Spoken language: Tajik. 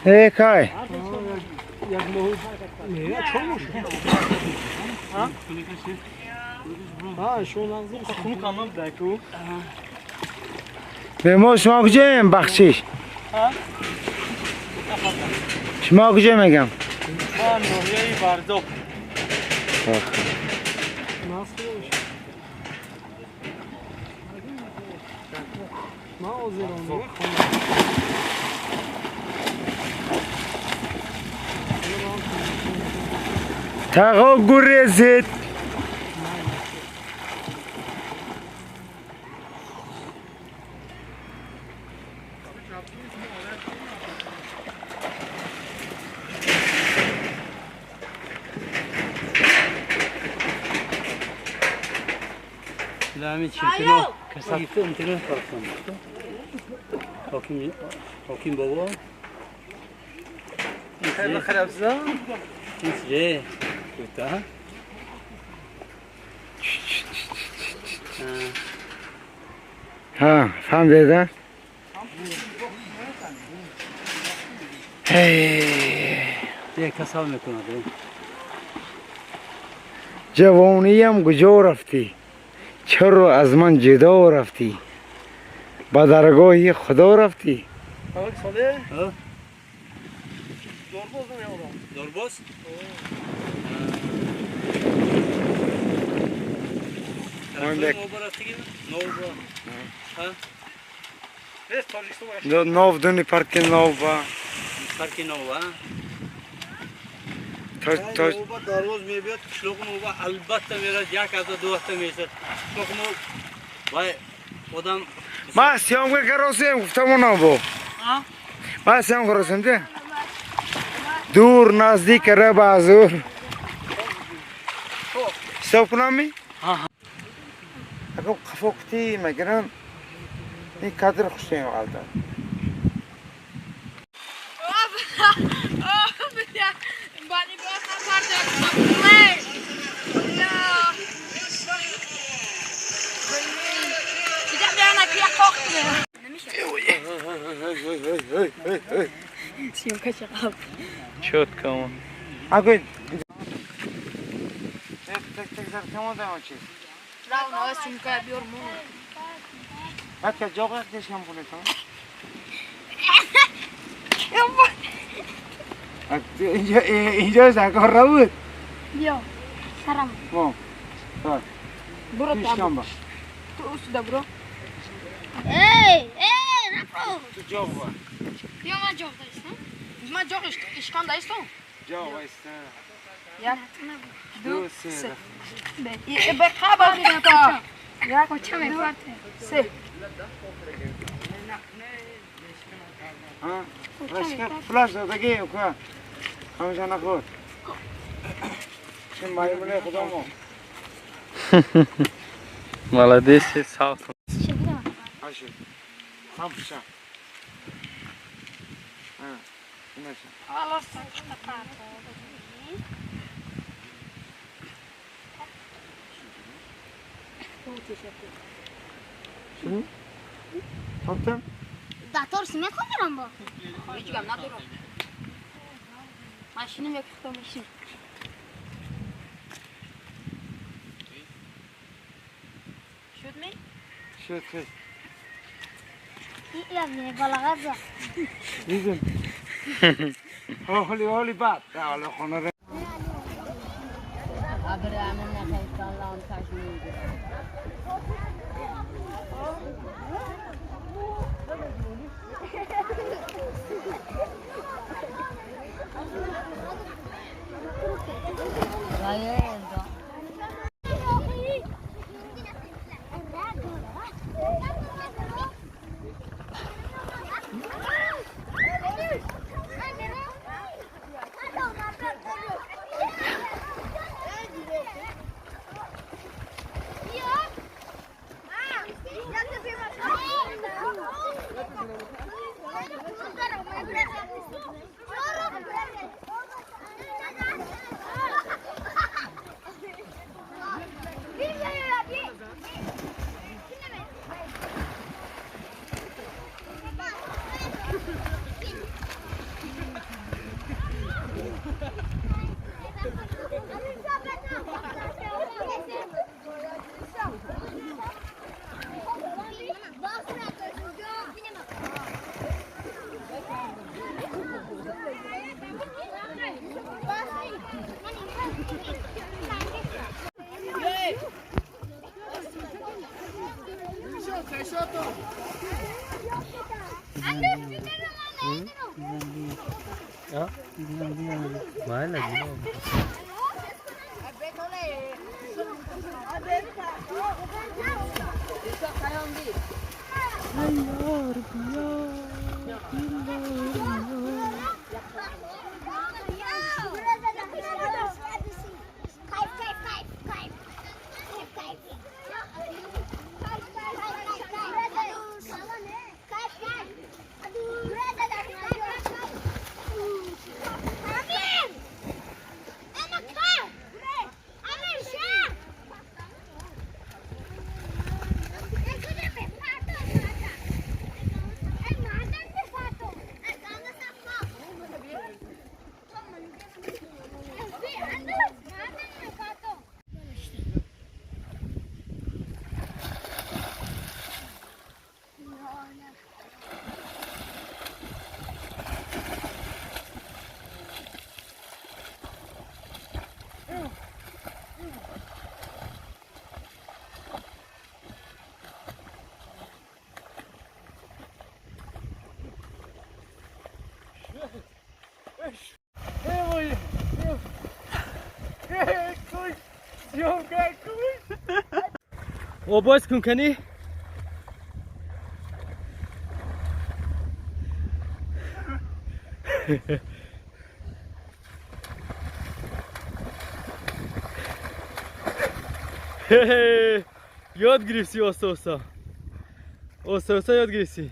Эй, кай. Ба шумо куҷоем бахшиш? Шумо куҷо мегам? Ноҳияи Варзоб. Тағо гурезид. حکیم بابا خیلی خراب زد. این چیه؟ ها فهمیدن؟ یک کسال میکنه. جوانیم کجا رفتی؟ چرا از من جدا رفتی؟ به درگاه خدا رفتی؟ دورباز؟ نو دونی پارک نو با پارک نو با تا دروز میبیاد کشلوق نو با البته میرد یک از دو هفته میشد کشلوق نو وای آدم ما سیام که کراسیم گفتم اونم با ما سیام کراسیم ده دور نزدیک ره بازور حساب کنم می؟ اگه قفا کتی مگرم این کادر خوشتیم غالتا Четко он. А говорит, так так так кому там учись? Да, у нас сумка бьер мун. А ты жога где шампунь там? А инҷо закор набуд? Биё, сарам. Во. Так. Буро там. Ту сюда буро. Эй, эй, рафро. Ту жога. Биё ман ҷоғ даистам. Ман ҷоғ ишкам даистам. Ҷоғ вайста. Як, ду, се. Бе хабар бита. Як, ду, се. А, рашка флаш дадаги ука. ҳамеша нахӯр. Чун маймуни худомо. Молодец, сав. Аши. Сам пиша. А, инаша. Топтам? Датор симе кунам бо. Ҳеҷ гап надорам. Машинам як хто машин. Шуд ми? Шуд, шуд. Holi holi baad. Holi khona. О, боз кун кани. Ёд гирифтӣ, оста оста, оста оста ёд гирифтӣ.